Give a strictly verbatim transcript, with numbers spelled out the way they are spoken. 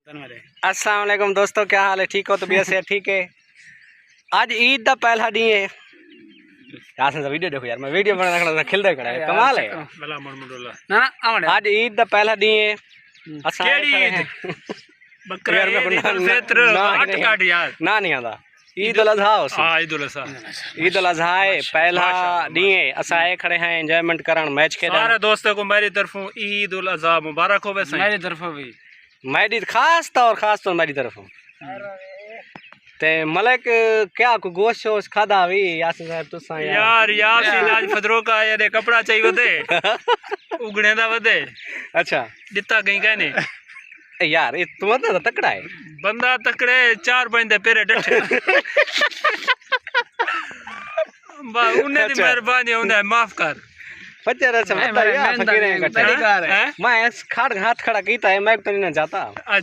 السلام علیکم دوستو، کیا حال ہے؟ ٹھیک ہو؟ طبیعت صحت ٹھیک ہے؟ اڄ عید دا پہلا ݙینہہ ہے۔ یاسین صاحب ویڈیو ݙیکھو یار، میں ویڈیو بݨا رکھݨا، تاں کھلدا ہی کھڑا ہے، کمال ہے۔ بھلا مڑ مڑ اللہ۔ نہ، نہ، آوݨ۔ اڄ عید دا پہلا ݙینہہ ہے۔ اساں آئے کھڑے ہیں۔ بکرا یار، میرے عید، کول عید الفطر، نہ، اٹ نہیں۔ کاٹ یار۔ نہ، نہیں آندا۔ عید الاضحیٰ ہو سی۔ ہاں، عید الاضحیٰ۔ عید الاضحیٰ ہے، ماشاءاللہ، پہلا ماشاءاللہ، ݙینہہ ہے۔ اساں آئے کھڑے ہیں انجوائمنٹ کرݨ، میچ کھیݙݨ۔ سارے دوستوں کو میری طرفوں عید الاضحیٰ مبارک ہووے سائیں۔ میری طرفوں بھی۔ میری خاص طور، خاص طور میری طرفوں۔ تے ملک، کیا کوئی گوشت شوشت کھادا وی یاسین صاحب تساں یار؟ یار، یاسین اڄ فدروکا آیا ݙے، کپڑا چاہی ودے۔ اگڑیں دا ودے۔ اچھا۔ ݙتا کہیں کائنی۔ اے یار، اے توں بندہ تاں تکڑا ہے۔ بندہ تکڑے، چار پنج دے پیرے ڈٹھے۔ با، انہیں دی اچھا۔ مہربانی، انہیں معاف کر۔ فقیر، اچھا، میں، پتہ میں، یار، میں فقیریں اندر کٹھے۔ کڑی کار ہے۔ ہیں؟ میں اس کھڑ، ہتھ کھڑا کیتا ہے، میں تو نہیں نہ جاتا۔ اچھا۔